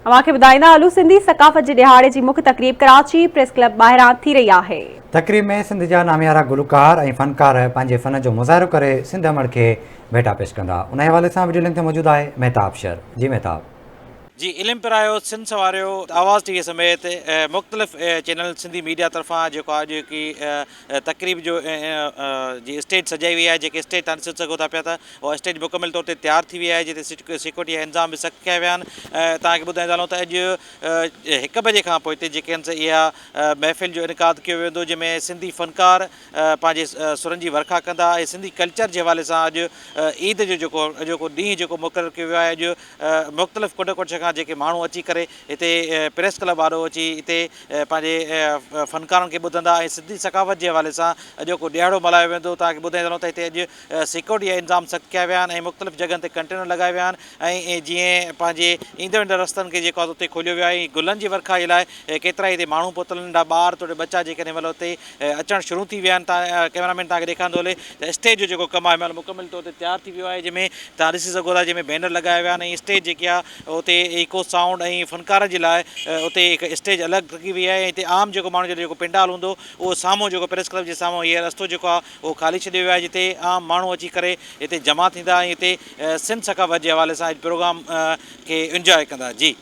اوهان کي ٻڌائيندا هلون سنڌي ثقافت جي ڏهاڙي جي مک تقريب ڪراچي پريس ڪلب ٻاهران ٿي رهي آهي. تقريب ۾ سنڌ جا ناميارا گلوڪار ۽ فنڪار پنهنجي فن جو مظاهرو ڪري سنڌ امڙ کي ڀيٽا پيش ڪندا. انهي حوالي سان وڊيو لنڪ تي موجود آهي مهتاب شر. جي مهتاب. جي علم پرايو سنڌ سنواريو آواز ٽي وي سميت مختلف چينل سنڌي ميڊيا طرفان جيڪو آ اڄوڪي تقريب جو جي اسٽيج سجائي وئي آهي جيڪي اسٽيج تان ڏسي سگهو ٿا پيا ته اها اسٽيج مڪمل طور تي تيار ٿي وئي آهي جتي سيڪيورٽي جا انتظام به سخت ڪيا ويا آهن توهان کي ٻڌائيندا هلون ته اڄ هڪ بجي کان پوء هتي جيڪي آهن سي اها محفل جو انعقاد ڪيو ويندو جنهن ۾ سنڌي فنڪار پنهنجي سرن جي ورکا ڪندا ۽ سنڌي ڪلچر جي حوالي سان اڄ عيد جو جيڪو اڄوڪو ڏينهن جيڪو مقرر ڪيو ويو آهي اڄ مختلف ڪنڊ ڪڙڇ کان جيڪي ماڻهو اچي ڪري هتي پريس ڪلب آڏو اچي هتي پنهنجي فنڪارن کي ٻڌندا ۽ سنڌي ثقافت جي حوالي سان اڄوڪو ڏهاڙو ملهايو ويندو توهان کي ٻڌائيندا هلون ته هتي اڄ سيڪيورٽي جا انتظام سخت ڪيا ويا آهن ۽ مختلف جڳهن تي ڪنٽينر لڳايا ويا آهن ۽ جيئن پنهنجي ايندڙ ويندڙ رستن کي جيڪو آهي اتي کوليو ويو آهي ۽ گلن جي ورکا جي لاء ڪيترائي هتي ماڻهو پهتل ننڍا ٻار توڙي ٻچا جيڪڏهن هن مهل اتي اچڻ شروع ٿي ويا آهن تان ڪئميرا مين توهان کي ڏيکارندو هلي ته اسٽيج جو جيڪو ڪم آهي هن مهل مڪمل طور تي تيار ٿي ويو آهي جنهن ۾ توهان ڏسي سگهو ٿا جنهن ۾ بينر لڳايا ويا آهن ۽ اسٽيج جيڪي آهي اتي ايڪو سائونڊ ۽ فنڪارن جي لاء اتي هڪ اسٽيج الڳ رکي وئي آهي ۽ هتي عام جيڪو ماڻهن جو جيڪو پنڊال هوندو اهو سامهون جيڪو پريس ڪلب جي سامهون هي رستو جيڪو آهي اهو خالي ڇڏيو ويو آهي جتي عام ماڻهو اچي ڪري هتي جمع ٿيندا ۽ هتي سنڌ ثقافت جي حوالي سان اڄ پروگرام کي انجواء ڪندا جي.